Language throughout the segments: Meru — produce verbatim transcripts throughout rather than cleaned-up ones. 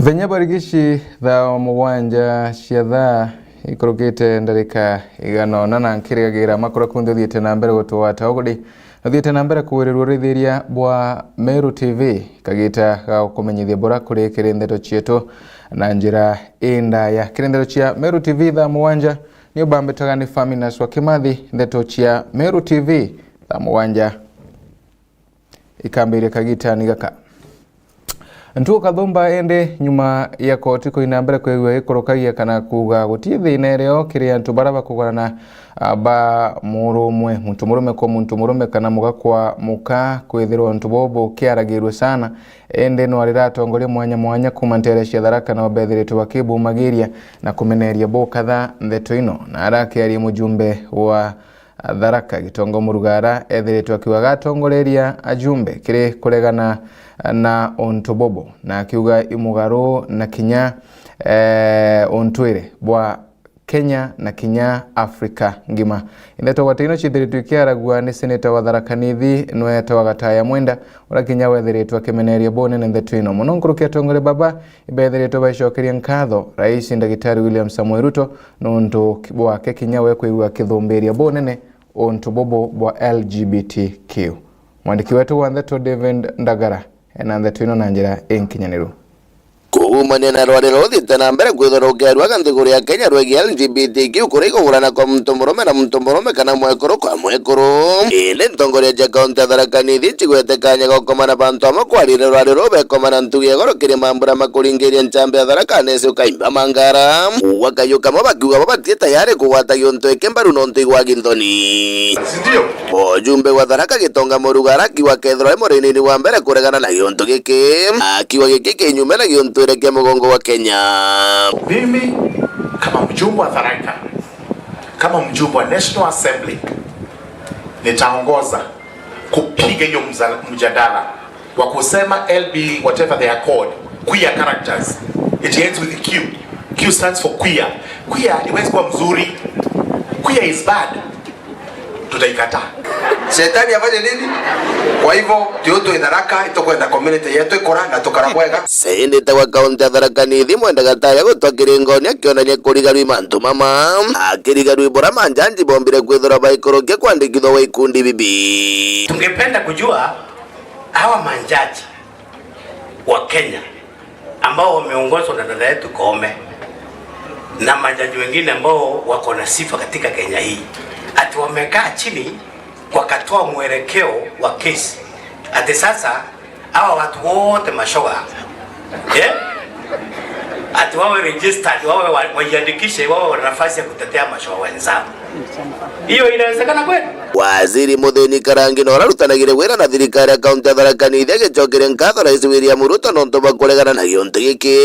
Thenya barigici thaa mugwanja cia thaa ikurukite ndarika igana ona, na nkirigagira makuru kunthe uthiite na mbere gutugwata uguri. Uthiite na mbere kugwirirua urithiria bwa Meru T V, kagita ga gukumenyithia bura kuri kiri ndeto cietu na njira indaya. Kiri ndeto cia Meru T V thaa mugwanja, ni ubambitaga ni Faminas wa Kimathi. Ndeto cia Meru T V thaa mugwanja ikambiria kagitani gaka. Ntuo kathumba indi nyuma ya koti kuina mbere kwigua ikurukagia kana kuuga guti thina irio kiri antu bara bakugurana, a, ba murumwe, muntu murume kwa muntu murume kana muka kwa muka, kwithirwa untu bubu bukiaragirue sana. Indi no arira atongoria mwanya mwanya kuma ntere cia Tharaka nao bethiritwe bakibumagiria na kumeneria bukatha ndeto ino, na arakiaria mujumbe wa Tharaka, Gitonga Murugara, ethiritwe akiuga gatongoreria ajumbe kiri kuregana na untu bubu, na akiuga imugaru na kinya, eh, untwire bwa Kenya na kinya Afrika ngima. Ndeto gwata ino ciithiritwe ikiaragua ni seneta wa Tharaka Nithi, nwe etawa Gataya Mwenda, uria kinya wethiritwe akimeneria bunene ndeto ino. Muno nkuruki atongoria baba ibethiritwe baicokeria nkatho Rais Ndagitari William Samoei Ruto nuntu bwake kinya we kwigua akithumbiria bunene untu bubu bwa L G B T Q. Mwandiki wetu wa ndeto David Ndagara ena ndeto ino na njira inkinyaniru. Kuumania na rwari ruthiite na mbere kwithwa rukiarua nthiguru ya Kenya rwegii L G B T Q, kuria ikugurana kwa muntu murume na muntu murume kana mwekuru kwa mwekuru. Indi ntongoria cia kaunti ya Tharaka Nithi cigwete kanya ga gukomana bantu amwe kwarire rwari ruu bekomana ntugi ya igoro kiri mambura makuringiria nchambe ya Tharaka Nithi Ukaimba Mangara. Uu akayuka mo bakiuga bo batie tayari kugwata giuntu giki mbaru nontu igwagi nthoni. Sindio? Mujumbe wa Tharaka Gitonga Murugara akiuga kethirwa ari murinini wa mbere kuregana na giuntu giki, akiuga giki kinyume na giuntwire kia mugongo wa Kenya. Mimi kama mjumbe wa Tharaka, kama mjumbe wa National Assembly, nitaongoza kupiga hiyo mza-, mjadala wa kusema L B, whatever they are called, queer characters. It ends with Q. Q stands for queer. Queer iwezi kuwa mzuri. Queer is bad. Tutaikataa. Shetani afanye nini? Kwa hivyo, tio twi Tharaka, itukwenda community yetu ikura na tukara bwega. Seneta wa kaunti ya Tharaka Nithi Mwenda Gataya gutwa kiringoni akionania kurigarui mantu mama, akirigarui bura manjanji bombire kwithirwa baikurukia kwandikithwa gwa ikundi bibi. Tungependa kujua hawa manjaji wa Kenya ambao wameongozwa na dada yetu Koome na majaji wengine ambao wako na sifa katika Kenya hii, ati wamekaa chini wakatoa mwelekeo wa kesi, ati sasa hawa watu wote mashoga, eh? Ati wawe registered, wawe wa-, wajiandikishe, wawe na nafasi ya kutetea mashoga wenzao. Hiyo inawezekana kweli? Waziri Muthini Karangi na uria arutanagire wira na thirikari ya kaunti ya Tharaka Nithi agicokeria nkatho Rais William Ruto nontu bwa kuregana na giuntu giki,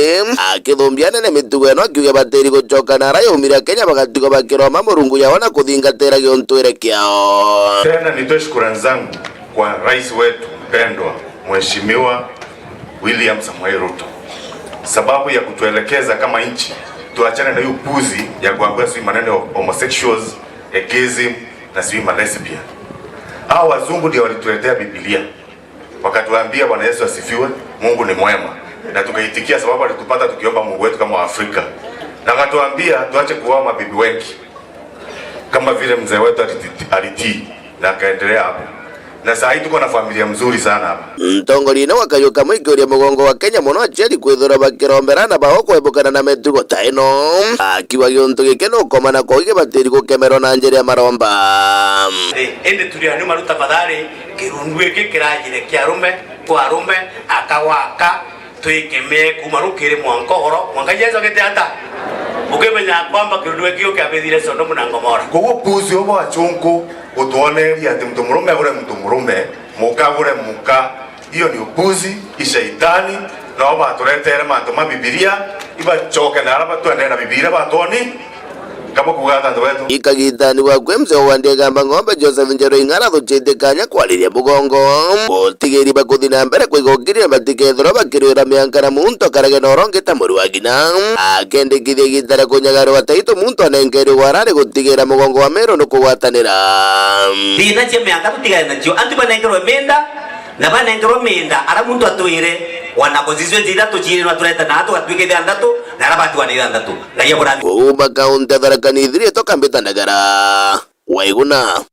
akithumbia anene mitugo ino akiuga batiri gucoka na ara yaumire Akenya bagatigwa bakiroma Murungu yao na kuthingatira giuntwire kiao. Tena nitoe shukrani zangu kwa rais wetu mpendwa, Mheshimiwa William Samoei Ruto, sababu ya kutuelekeza kama nchi tuachane na hiyo upuzi ya kuambia sijui maneno ya homosexuals, atheism na sijui ma lesbian. Hao wazungu ndio walituletea Biblia, wakatuambia Bwana Yesu asifiwe, Mungu ni mwema, na tukaitikia sababu alitupata tukiomba Mungu wetu kama Waafrika, na akatuambia tuache kuoa mabibi wengi kama vile mzee wetu aliti-, alitii na akaendelea hapo. Na saa hii tuko na familia mzuri sana hapa. Ntongoria ino wa kayu kamwe ikiuria mugongo wa Kenya mono aciari kwithirwa bakirombera ana bao kwebukana na mitugo ta ino. Akiuga giuntu giki ni ukomana kwao gibatiri gukemerwa na njira ya maromba. Indi turi anu maru tafadhali, kirundu giki kirajire kia arume kwa arume, aka gwa aka, twikemee kuuma rukiri mwanka uhoro, mwanka Jesu agite ata? Ukimenya kwamba kirundu giki kiu kiabithire Sodomu na Gomora. Koguo upuzi ubu wa achunku gutwoneria ati muntu murume agure muntu murume, muka agure muka, iyo ni upuzi, i shaitani, nao baturetere mantu ma Bibilia, ibacoke na ara batwendere na Bibilia batwoni. Kaba kuuga ata antu betu? Ikagitani gwa kwi mzee wa Ndigamba Ng'ombe Joseph Njeru Ing'ara athuchitie kanya kwariria bugongo. Gutigiri bakuthi na mbere kwiga ukiri na batikethirwa bakirwira mianka na muntu akarage na urongi ta muru wa ngina. Akendikithia igita ria kunyagarwa taitu muntu anenkerwe gwarari gutigira mugongo wa Meru nukugwatanira. Thina cia mianka tutigane nacio. Antu banenkerwe minda na banenkerwe minda ara muntu atwire. Wana constituency ithatu ciirirwa turete na tugatuika ithanthatu, na aria batiwa ni ithanthatu. Ngai aburathime. Kuuma kaunti ya Tharaka Nithi, riitwa Kambita Ndagara Waiguna.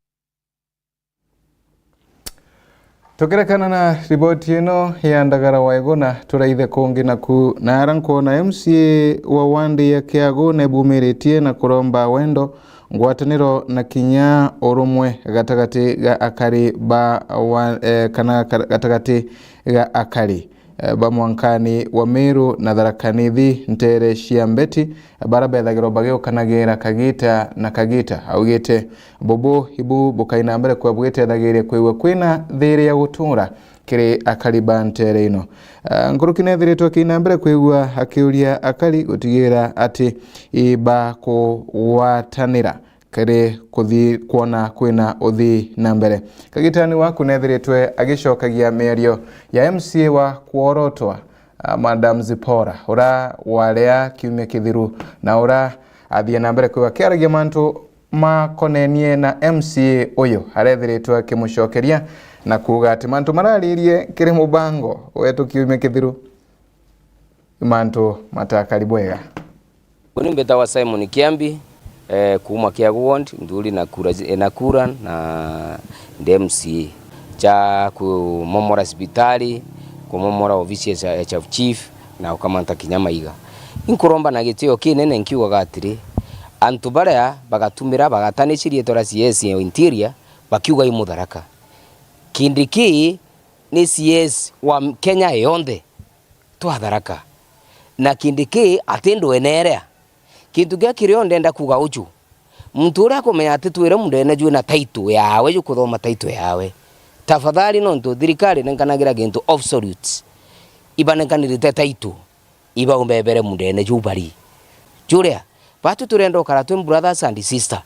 Tukirekana na riboti ino ya Ndagara Waiguna, turaithe kungi naku na ara nkwona M C A wa wandi ya Kiagu nebumiritie na kuromba wendo, ngwataniro na kinya urumwe gatagati ga akari ba wa, eh, kana ka-, gatagati ga akari, eh, ba mwankani wa Meru na Tharaka Nithi, ntere cia Mbeti, bara bethagirwa bagiukanagira kagita na kagita. Augite bubu ibu bukaina mbere kwa bugiteethagiria kwigua kwina thiiri ya gutura kiri akari ba ntere ino. Ah, nkuruki nethiritwe akiina mbere kwigua akiuria akari gutigira ati ibakugwatanira kiri kuthi kwona kwina uthii na mbere. Kagitani waku nethiritwe agicokagia miario ya M C A wa kworotwa, ah, Madam Zipora, ura waria kiumia kithiru, na ura athie na mbere kwigua akiaragia mantu makonenie na M C A uyu, arethiritwe akimucokeria na kuuga ati mantu mararirie kiri mubango wetu kiumia kithiru, mantu matakari bwega. Uni mbitawa Simon Kiambi, eh, kuuma Kiagu ward, nthuri na kura, eh, na kura na ndi M C A. Cha kumomora cibitari, kumomora ofisi ya cha-, ya chief, na gukamanta kinya maiga. Inkuromba na gitio kinene nkiugaga atiri, antu baria bagatumira, bagatanici riitwa ria C S wa Interior, bakiuga i Mutharaka. Kindiki ni C S wa Kenya yonthe twa Tharaka. Na Kindiki ati ndwene iria. Kintu kia kirio ndenda kuuga uju, muntu uria akumenya ati twire mundene jwina title yawe, jukuthoma title yawe, tafadhali, nontu thirikari nenkanagira gintu absolute, ibanenkanirite title, ibaumbe bere mundene juu bari. Juria, batu turenda ukara twi brothers and sister.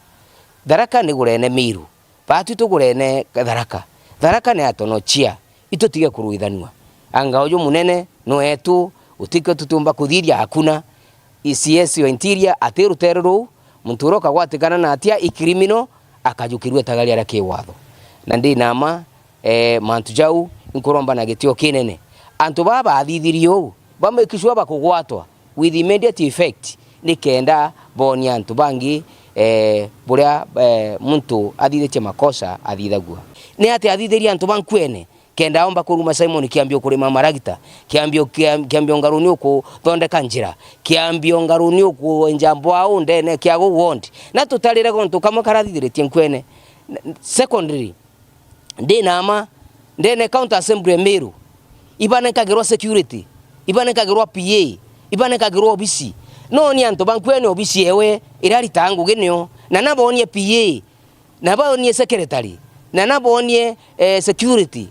Tharaka ni gurene Miru. Batu tugurene Tharaka. Tharaka ni atonochia. Itutige kuruithanua. Anga uju munene ni wetu, utikio tutiumba kuthiria, hakuna. C S wa Interior ati rutere ruu, muntu uria ukagwatikana na atia i criminal, akajukirua itagaria ria kiwatho. Na ndi na ma, eh, mantu jau, inkuromba na gitio kinene. Antu baa bathithirie uu, ba make sure bakugwatwa with immediate effect, nikenda bonie antu bangi, eh, buria, eh, muntu athithitie makosa athithagua. Ni ati athithirie antu ba nkuene, kenda aomba kuruma Simon Kiambi ukurima maragita, Kiambi, Kiam-, Kiambi o ngaruni ukuthondeka njira, Kiambi o ngaruni ukwenja mbwau ndene Kiagu ward. Na tutarire gontu kamwe karathithiritie nkuene. N-, secondly, ndi na ma, ndene County Assembly ya Meru, ibanenkagirwa security, ibanenkagirwa P A, ibanenkagirwa obisi. No ni antu ba nkuene obisi ewe iria aritaga ngugi nio, na nabonie P A, na baonie secretary, na nabonie, eh, security,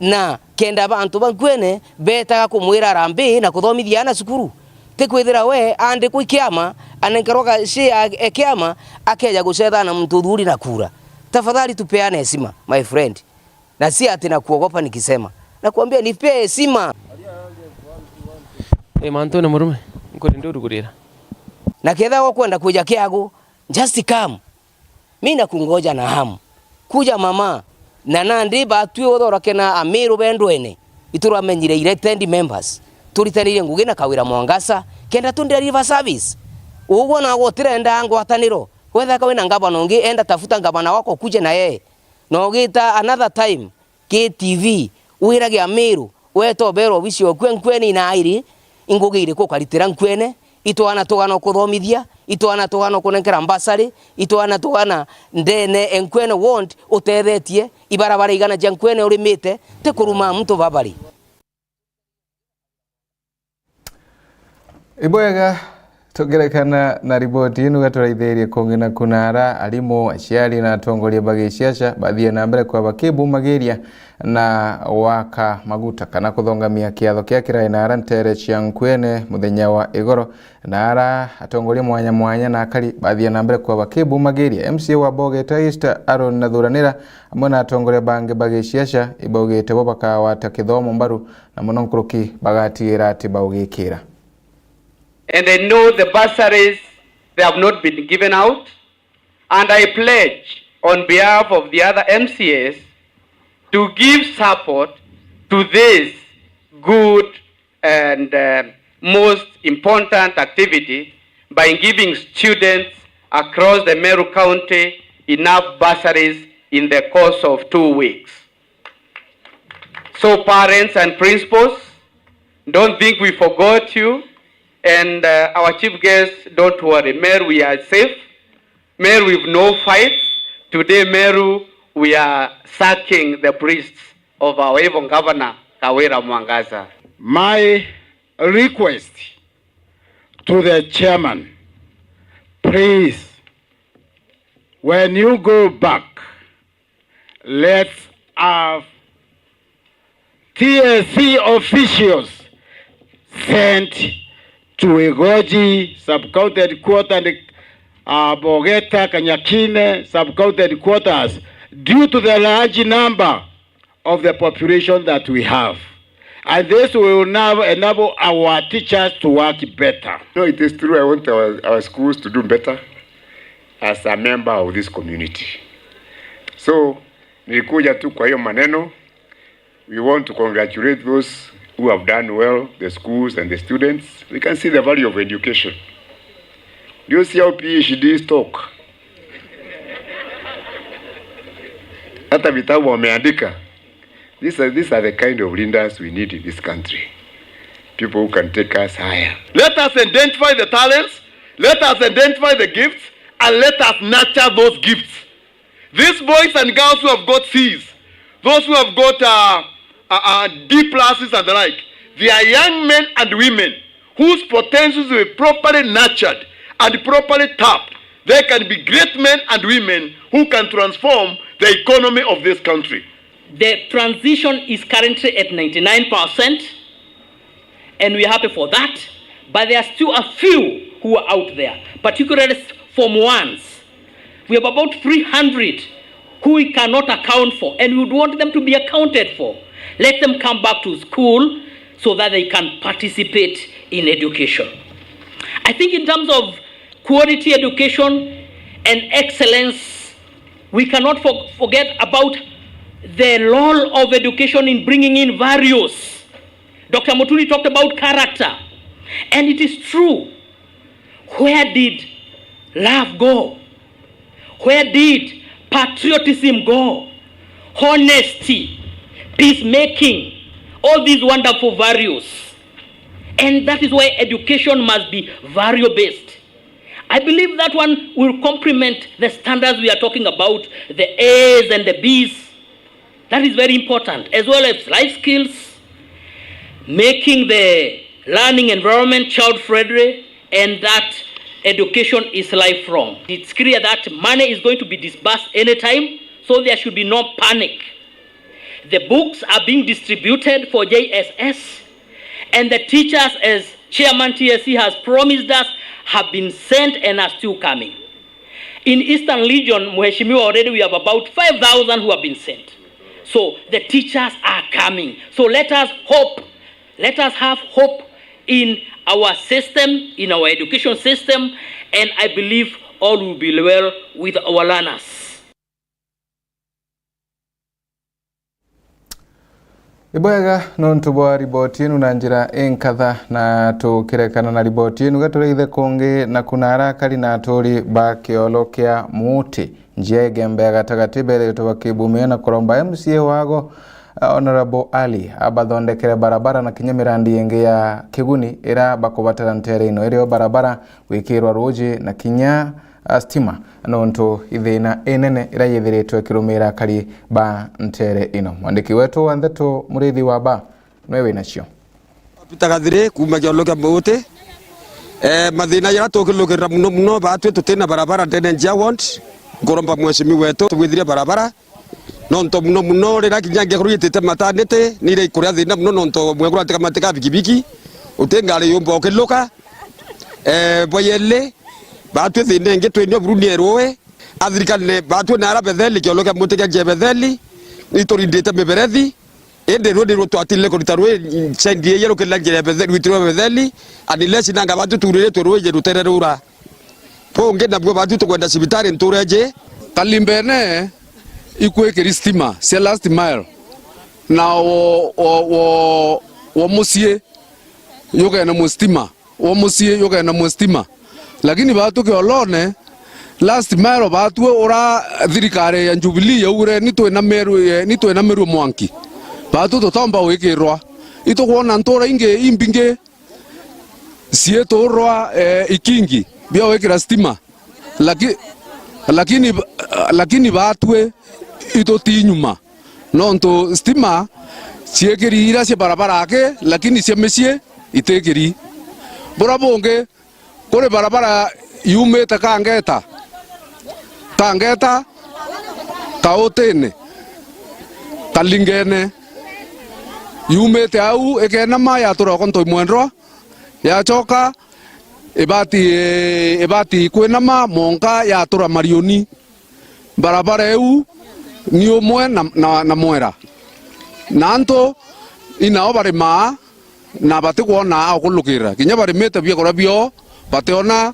na kenda ba antu ba nkuene betaga kumwira arambi na kuthomithia ana cukuru. Ti kwithira we andikwa i kiama, anenkerwa ga-, share e kiama, akeja gucetha na muntu uthuri na kura. Tafadhali tupeane heshima, my friend. Na si ati na kuogopa nikisema. Nakwambia nipe heshima. Eh, mantu ni murume, nkuri ndi urugurira. Na ketha ukwenda kuja Kiagu, just come. Mi nakungoja na hamu. Kuja mama, na nandi batwi uthorokena Amiru bendwene, ituramenyire elected members. Turitanire ngugi na Kawira Mwangaza, kenda tu deliver service. Ugwo nagwo utirenda ngwataniro. Wethaka wina ngavana ungi, enda tafuta ngavana wako ukuje na yeye. Na ugita another time, K T V, wirage Amiru, weta ubera obisi oku e nkuene inairi, ingugi iriku ukaritira nkuene, itwana tugana ukuthomithia, itwana tugana ukunenkera mbasari, itwana tugana ndene e nkuene ward utethetie, ibarabara igana cia nkuene urimite, ti kuruma muntu babari. Ibwega, tukirekana na riboti ino, gaturaithirie kungi na kunara, arimu, aciari na atongoria ba giciaca bathie na mbere kwa bakibumagiria na waka maguta kana kuthongamia kiatho kia kirai na ara ntere cia nkuene muthenya wa igoro, na ara atongoria mwanya mwanya na akari bathie na mbere kwa bakibumagiria. M C A wa Bogeta East, Aaron Nathuranira, amwe na atongoria bangi ba giciaca ibaugite bo bakawata kithomo mbaru na muno nkuruki bagatigira ati baugikira. And I know the bursaries, they have not been given out, and I pledge on behalf of the other M C As to give support to this good and uh, most important activity by giving students across the Meru County enough bursaries in the course of two weeks. So parents and principals, don't think we forgot you, and uh, our chief guest, don't worry, Meru, we are safe. Meru, we've no fights. Today, Meru, we are sucking the breasts of our evil governor, Kawira Mwangaza. My request to the chairman, please, when you go back, let's have T S C officials sent to Igoji sub-county headquarters and uh, Bogeta, Kanyakine sub-county headquarters, due to the large number of the population that we have. And this will now enable our teachers to work better. No, it is true, I want our, our schools to do better as a member of this community. So, nilikuja tu kwa hiyo maneno. We want to congratulate those who have done well, the schools and the students. We can see the value of education. Do you see how P H Ds talk? Hata vitabu wameandika. These are, these are the kind of leaders we need in this country. People who can take us higher. Let us identify the talents, let us identify the gifts, and let us nurture those gifts. These boys and girls who have got C's, those who have got uh, uh, uh, D pluses and the like, they are young men and women whose potentials will be properly nurtured and properly tapped. They can be great men and women who can transform the economy of this country. The transition is currently at ninety-nine percent, and we are happy for that. But there are still a few who are out there, particularly Form ones. We have about three hundred who we cannot account for, and we would want them to be accounted for. Let them come back to school so that they can participate in education. I think in terms of quality education and excellence, we cannot for-, forget about the role of education in bringing in values. Doctor Muturi talked about character, and it is true. Where did love go? Where did patriotism go? Honesty, peacemaking, all these wonderful values. And that is why education must be value-based. I believe that one will complement the standards we are talking about, the A's and the B's. That is very important, as well as life skills, making the learning environment child-friendly, and that education is lifelong. It's clear that money is going to be disbursed anytime, so there should be no panic. The books are being distributed for J S S, and the teachers, as Chairman T S C has promised us, have been sent and are still coming. In Eastern Region, Mheshimiwa, already we have about five thousand who have been sent. So the teachers are coming. So let us hope, let us have hope in our system, in our education system, and I believe all will be well with our learners. Ibwega nontu bwa riboti inu na njira inkatha, na tukirekana na riboti inu, gaturaithe kungi na kuna arakari na aturi ba kiolo kia Muuti. Njia igembe ya gatagati beretwe bakibumia na kuromba M C A wago, Honourable Ali, abathondekere barabara na kinya mirandi ingi ya kiguni ira bakubatara ntere ino, irio barabara gwikirwa ruuji na kinya a, stima, nontu ithina inene ira yithiritwe ikirumira akari ba ntere ino. Mwandiki wetu wa ndeto Murithi wa Ba nwe winacio. Peter Gathiri kuuma kiolo kia Muuti. Eh, mathina jara tukilukirira muno muno batwi tutina barabara ndene njia ward. Nkuromba mheshimiwa wetu tugwithirie barabara. Nontu muno muno riria kinya ngekorwo itite maternity, ni iria ikuria thina muno nontu mwekuru atikamatika bikibiki, uti ngari yumba ukiluka. Eh, bwa yeli, batwi thina ingi twinio buruni erwe, athirikari ne batwi nara Betheli, kiolo kia Muuti kia Betheli, iturindite miberethi, indi rwi nirwo twatile kurita rwi sendi iye rukirira njira ya Betheli, rwitirwe Betheli, unless nanga batwi turiritwe rwiji rutere rura. Bungi nabuo batwi tukwenda cibitari ntureji. Kalimbene ikwikiri stima cia last mile na wo, wo, wo, wo mucii yugene mustima, wa mucii yugene mustima. Lakini baatwi Kiolone, last mile baatwi ura thirikari ya Jubilee yaugire, ni twina miru, eh, ni twina miru mwanki. Baatwi tutomba gwikirwa. Itukwona ntura ingi imbingi ciiturwa, eh, ikingi bia gwikira stima. Laki-, lakini, lakini baatwi ituti nyuma. Nontu stima ciikiri iria cia barabara aki, lakini cia micii itikiri. Bura bungi, kuri barabara yumite Kangeta, Kangeta, Kautine, Kalingene, yumite au ikenama yatura uko Ntoi Mwendwa, yacoka ibati, ibati kwinama mwanka yatura Marioni. Barabara iu ni umwe na, na, na Mwera. Na antu inao barimaa na batikwona a ukulukira. Kinya barimite biakura biao, bationa,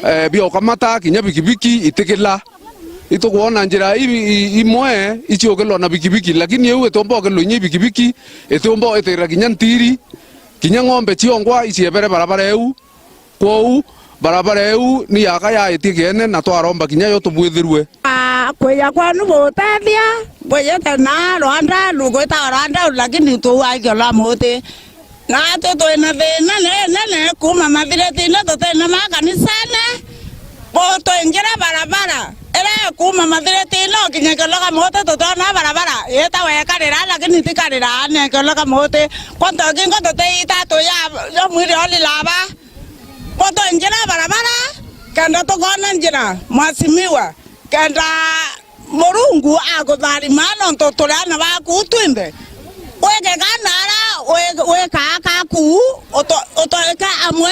eh, bia ukamata, kinya bikibiki itikila. Itukwona njira i-, i-, imwe iciukilwa na bikibiki, lakini iu itiumba ukilwa inya ibikibiki, itiumba itirira kinya ntiri, kinya ng'ombe ciongwa iciebere barabara iu. Kwou, barabara iu ni yaka yaitie kiene, na twaromba kinya yo tubwithirue. Ah, kwija kwenu butethia, bwijite na Rwanda, rugwitawa Rwanda, lakini tuuaikio la muti. Naatu twina thina ninene kuuma mathiritine, tutina makanisane, butwinjire barabara. Ira kuuma mathiritine ukinye Kiloka muti, tutona barabara. Ita wekarira, lakini tikarira ni Kiloka muti. Kwa ntokingo tutiita tuya, yo mwiri olilaba. Butwinjira barabara, kenda tukoona njira, mwasimiwa, kenda Murungu agutharima nontu turi aana baku twinthe. Wikega nara wi-, wikaa kaku, uto-, utoike amwe,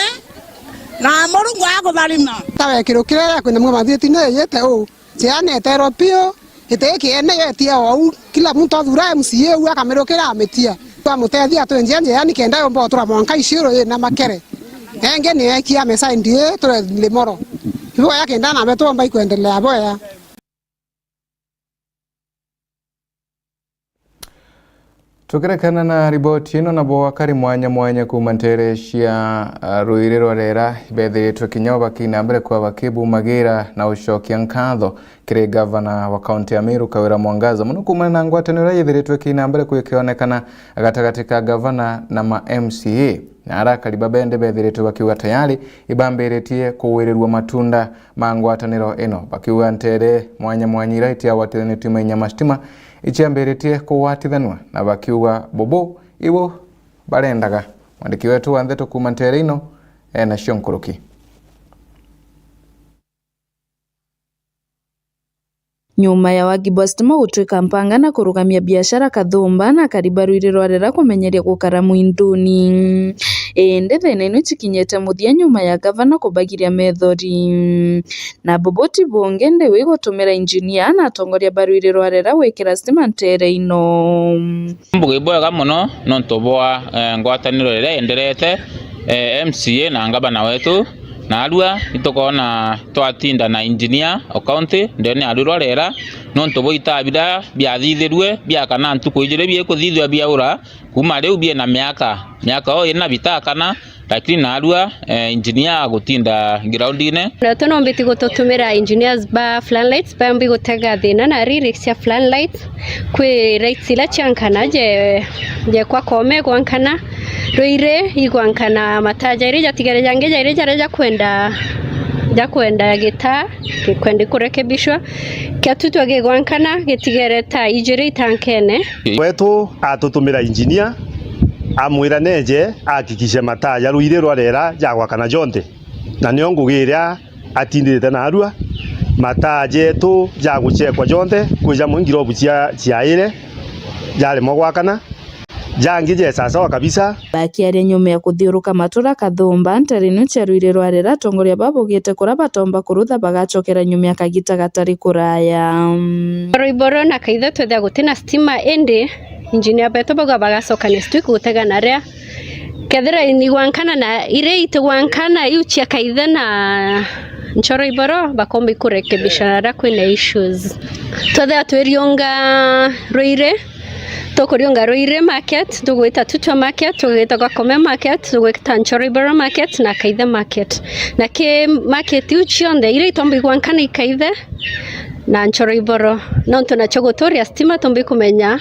na Murungu agutharima. Ta wekirukire kwina mwe mathiritine iyite uu. Ciana eterwa piu, iti kiene yo etia ou, kila muntu athura M C A u akamirukira amitia. Twamutethia atwinjia njia, yani kenda yumba utura mwanka iciuru ina makere. Engi ni ekia mesaindi ii turi Limoro. Iboya kenda nabe twomba ikwendelea boya. Tukirekana na riboti ino, nabo akari mwanya mwanya kuuma nteere cia, ah, ruiri rwa Rera ibethiritwe kinya o bakiina mbere kwa bakibumagira na ucokia nkatho kiri gavana wa kaunti ya Meru, Kawira Mwangaza, mono kuumana na ngwataniro iria yithiritwe ikiina mbere kwikionekana gatagati ka gavana na ma M C A. Na ara akari babende bethiritwe bakiuga tayari ibambiritie kuwirirua matunda ma ngwataniro ino, bakiuga nteere mwanya mwanya iria itiagwatithanitue mainya ma stima iciambiritie kugwatithanua, na bakiuga bubu ibo barendaga. Mwandiki wetu wa ndeto kuuma nteere ino ena cio nkuruki. Nyuma ya wagi bwa stima gutwika mpanga na kurugamia biashara kathumba, na akari ba ruiri rwa Rera kumenyeria gukara mwintuni. Indi thina ino icikinyite muthia nyuma ya gavana kubagiria methori. Na bubuti bungi ndi wi gutumira injinia na atongoria ba ruiri rwa Rera gwikira stima nteere ino. Mbugi bwega mono nontu bwa, eh, ngwataniro iria yenderete, eh, M C A na ngavana wetu. Naarua itukoona twatinda na injinia o kaunti ndeene ya ruiri rwa Rera, nontu bwa itaa biria biathithirue biakana ntuku ijiri biikuthithua biaura, kuuma riu biina miaka, miaka o ina bitakana, lakini naarua, eh, injinia agutinda groundine. Na tunombiti gututumira engineers ba Floodlights, bambi gutega thina na riri cia Floodlights, kwi lights ila ciankana je, je kwa kome gwankana, ruiri igwankana mataa jairi jatigere jangi jairi jaria jakwenda, jakwenda gitaa, gikwenda kurekebishwa. Kiatutwa gigwankana gitigere taa ijiri itankene. Wetu atutumira injinia, amwira neeje ahakikishe mataa ja ruiri rwa Rera jagwakana jonthe, na nio ngugi iria atindirite naarua. Mataa jetu ja guchekwa jonthe, kwija mwe ngirobu cia, ciaire, jaremwa gwakana, jangi je sasawa kabisa. Bakiaria nyuma ya kuthiuruka matura kathumba nteere ino cia ruiri rwa Rera, atongoria babugite kuria batomba kurutha bagacokera nyuma ya kagita gatari kuraya. Ruiboro na kaithe twethia guti na stima, indi injinia betu bauga bagacoka next week gutega na ria. Kethira ni gwankana na iria itigwankana iu cia kaithe na nchoro iboro, bakomba ikurekebisha na ria kwina issues. Twethia twiriunga ruiri, Tukuriunga Ruiri market, tugwita Tutwa market, tugwita Gakome market, tugwita Nchoriboro market na Kaithe market. Na ki market iu cionthe, iria itomba igwankana i Kaithe na Nchoriboro. Nontu nacio guturia stima tumbi kumenya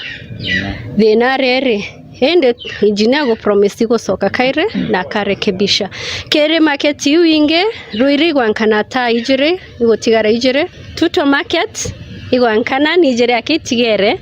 thina aria iri. Indi engineer agu promise gucoka kairi na akarekebisha. Kiri market iu ingi, Ruiri igwankana taa ijiri, igutigara ijiri. Tutwa market igwankana ni ijiri aki itigere,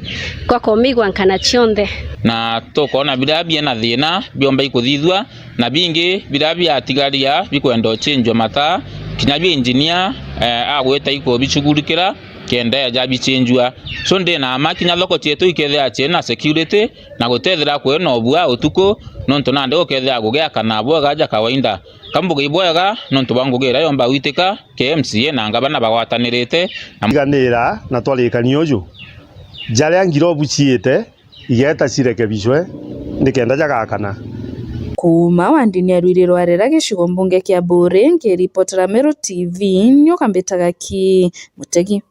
Gakome igwankana cionthe. Na tukoona biria biena thina biomba ikuthithua, na bingi biria biatigaria bikwenda uchinjwa mataa, kinya bi engineer, eh, agwita ikubicugurikira kenda eja bichinjua. So, ndi na mma kinya thoko cietu ikethira ciina security, na gutethira kwina ubua utuku, nontu nandi gukethira gugiakana bwega ja kawaida. Ka mbugi bwega nontu bwa ngugi iria yomba gwitika, ki M C A na ngavana bagwatanirite na Iganira na twarikania uju, jaria ngirobu ciite, igeeta cirekebicwe nikenda jagakana. Kuuma wandini ya Ruiri Rwarera, gicigo mbunge kia Buuri, nkiripotera Meru T V, nyoka mbitaga ki Mutegi.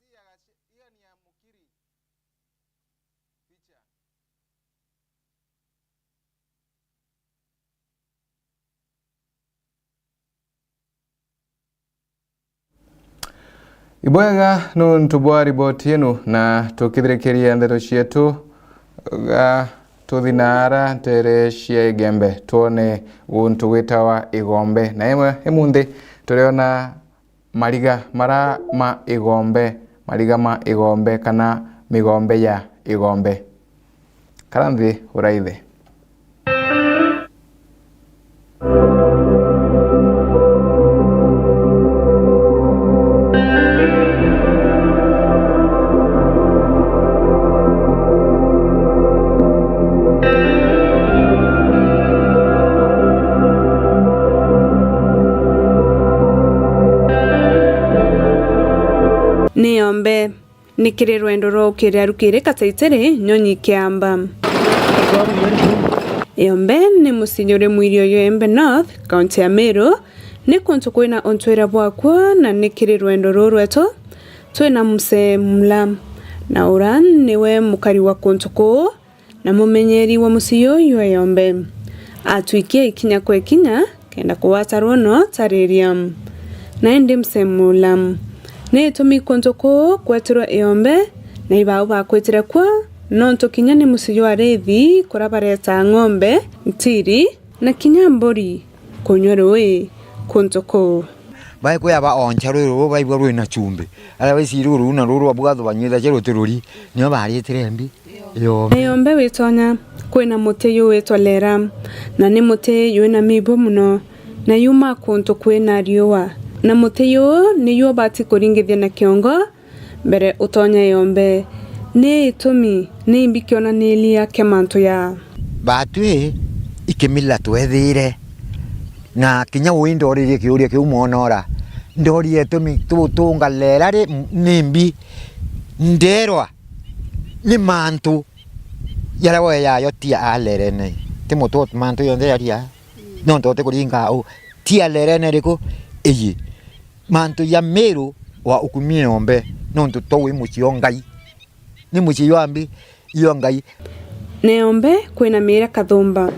Ibwega nontu bwa riboti yenu, na tukithirikiria ndeto cietu, ga tuthi na ara ntere cia Igembe, twone guntu gwitawa Igombe. Na imwe imunthi turiona mariga mara ma Igombe, mariga ma Igombe kana migombe ya Igombe. Kara nthi uraithe. Ni Iombe. Ni kiri rwendo rwa ukiri arukiri Kataitiri, Nyonyi Kiamba. Iombe ni mucii juri mwiri uyu Embe North, kaunti ya Meru. Ni kuntu kwina untwira bwakuo, na ni kiri rwendo ruu rwetu twina Muse Mula, na ura niwe mukari wa kuntu kuu. Na mumenyeri wa mucii uyu Iombe atwikia ikinya kwa ikinya kenda kugwata rwono tariria. Na indi Muse Mula, ni itumi kuntu kuu kwetirwe Iombe, na ibau bakwitire kuo, nontu kinya ni mucii jwa arithi kuria bareta ng'ombe, ntiri, na kinya mburi kunywa rui kuntu kuu. Baikuya baoncha rui ruu baigua rwina chumbi. Aria baiciri ruu na ruu rwa bwatho banyuithagia ruti ruri, nio baritire mbi. Iombe. Iombe witonya, kwina muti yu witwa Lera, na ni muti jwina miibo mono, na yumaa kuntu kwina riua. Na muti yu niyu ubati kuringithia na kiongo mbere utonya Iombe. Ni itumi ni imbi kionaniria kia mantu ya. Batwi ikimila twethire, na kinya ui ndoririe kiuria kiu mwana ura, ndoria itumi tutunga Lera ri ni mbi, nderwa ni mantu jaria we yayo ti a Lerene. Ti mutu mantu jonthe jaria, nontu utikuringa u, ti a Lerene riku, iyi. Mantu ja Miru wa ukumia Iombe, nontu to wi mucii o Ngai. Ni mucii jwa mbi, io Ngai. Na Iombe kwina miira kathumba,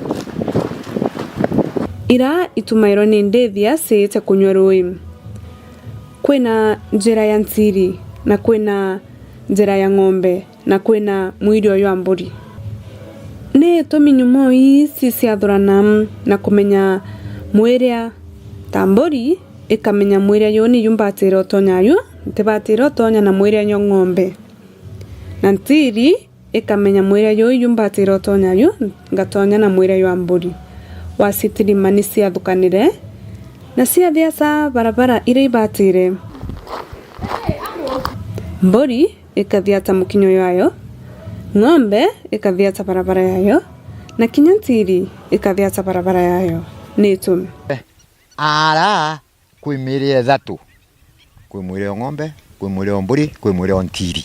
ira itumairwa ni ndithia ciite kunywa rui. Kwina njira ya ntiri, na kwina njira ya ng'ombe, na kwina mwirio jwa mburi. Ni itumi nyumo ii ciciathurana na kumenya mwiria, ta mburi ikamenya mwiria juu niyu mbatire utonya yu, ntibatire utonya na mwiria jwa ng'ombe. Na ntiri ikamenya mwiria juu yu mbatire utonya yu, ngatonya na mwiria jwa mburi. Wa citirima ni ciathukanire, na ciathiaca barabara iria ibatire. Mburi ikathiata mukinyo jwayo, ng'ombe ikathiata barabara yayo, na kinya ntiri ikathiata barabara yayo. Ni itumi. Ara kwi miiri ithatu, kwi mwiri o ng'ombe, kwi mwiri o mburi, kwi mwiri o ntiri.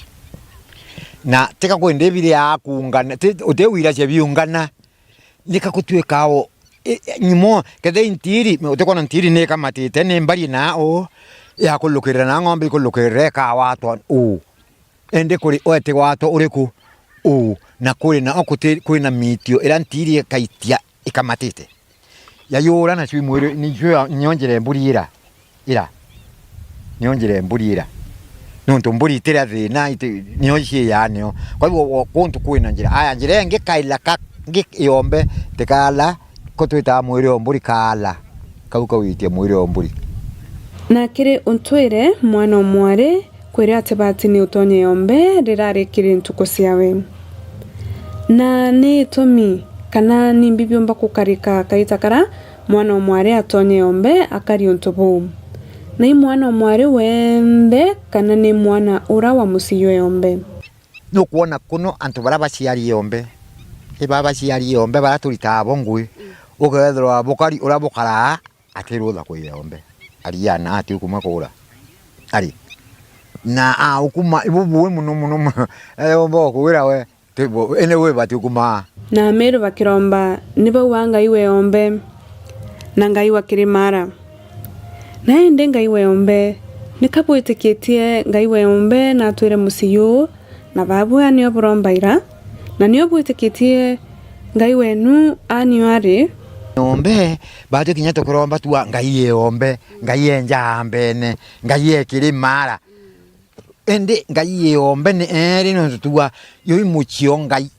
Na tika kwi ndibiri ya kuungana, ti, uti wiracia biungana, nika gutuika o, i, i, nyumo, kethira i ntiri, utikwona ntiri ni ikamatite, ni mbari na u, ya kulukirira na ng'ombe ikulukirira ikawatwa u. Indi kuri, wetigwatwa uriku? uu, na kuri na, o kuti-, kuri na mitio iria ntiri ikaitia ikamatite. Yayura nacio imwiri, nicio ya-, nio njira mburi ira, ira. Nio njira mburi ira. Nontu mburi itiria thina, iti-, nio ciiyaa nio. Kwa hivyo, wo-, kuntu kwina njira. Aya, njira ingi kaila ka-, ngi yombe, tikala, ko twitaa mwiri o mburi kaala. Kau kawitia mwiri o mburi. Na kiri untwire mwana o mwari, kwiri ati bati ni utonye yombe rirari kiri ntuku ciawe. Na ni itumi kana ni mbi biumba kukarika kaita kara mwana o mwari atonye yombe akari untu buu. Na i mwana o mwari wenthe kana ni mwana ura wa mucii yombe? Nukwona kuno antu baria baciari yombe, i baa baciari yombe baria turitaa bo ngui, ukethirwa bukari uria bukaraa, atirutha kwi yombe. Ariana ati ukuma kura. Ari. Na a ukuma, ibu bui muno, muno, muno. Eyombe okuwira we, ti bo, ene we bati ukuma. Na Meru bakiromba, ni bau a Ngai we yombe, na Ngai wa Kirimara. Na indi Ngai we yombe, ni kabwitikitie Ngai we yombe na atwire mucii uu, na babu a nio burombaira, na nio bwitikitie Ngai wenu a nio ari. Yombe, batu kinya tukiromba tua Ngai yombe, Ngai enja mbene, Ngai ekiri mara. Indi Ngai yombe ni eri nontu tua yui mucio Ngai.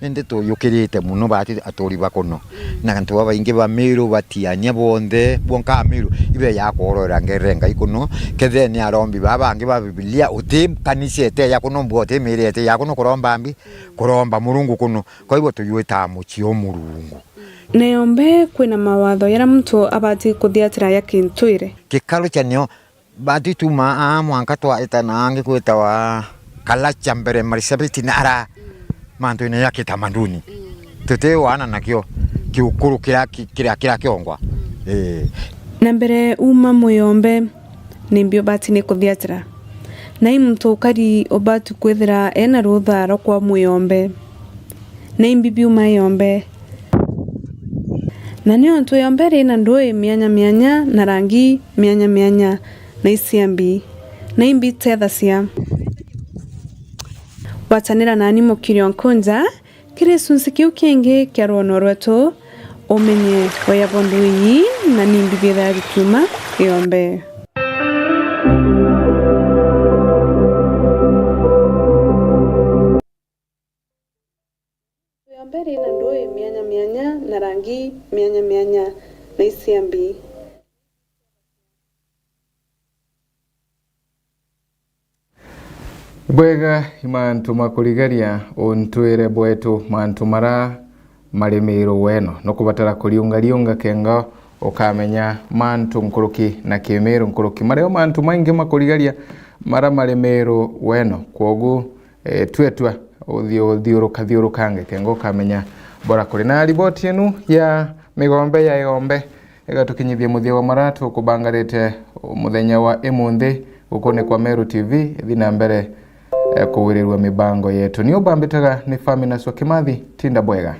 Indi tuyukirite muno bati aturi ba kuno. Na antu babaingi ba Meru batiania bonthe, bwonka Meru ibe ya kworora ngerere Ngai kuno. Kethire ni arombi baa bangi ba Bibilia, uti kanisa ete ya kuno, mbwa uti miri ete ya kuno kuromba mbi, kuromba Murungu kuno. Kwa hivyo tuywitaa mucio Murungu. Na yombe kwina mawatho yaria muntu abati kuthiatira ya kintwire. Gikaru kia nio, batu ituma aa mwanka twaita na angi kwitawa kalacha mbere marisabiti na ara mantu-ini ya kitamaduni. Tuti wana nakio kiukuru kira ki-, kira, kira kiongwa. Ii. Na mbere uma mwiyombe, ni mbi ubati ni kuthiatira? Na i muntu ukari ubati kwithira ena rutha rwa kwa mwiyombe? Na i mbi biuma yombe? Na niontu yombe ri na ndui mianya mianya na rangi mianya mianya, na i cia mbi, na i mbi tethacia. Gwatanira nani Mukiri o Nkunja kiri gicunci kiu kingi kia rwono rwetu, umenye waya bwa ndui ii na ni mbi biithira bikiuma yombe. Yombe ri na ndui mianya mianya na rangi mianya mianya, na i cia mbi. Bwega, i mantu ma kurigaria untwire bwetu, mantu mara mari Miru weno. Nukubatara kuriunga riunga kenga ukamenya mantu nkuruki na kimiru nkuruki. Mario mantu maingi ma kurigaria mara mari Miru weno. Kwogu, e, tue twa uthi-, uthiuruka thiurukange kenga ukamenya bora kuri. Na riboti yenu ya migombe ya igombe igatukinyithia muthia wa mara tukubangarite muthenya wa imunthi gukuni kwa Meru T V. Ithi na mbere, e, kuwirirua mibango yetu. Ni ubambitaga ni Famina Swakimathi, tinda bwega.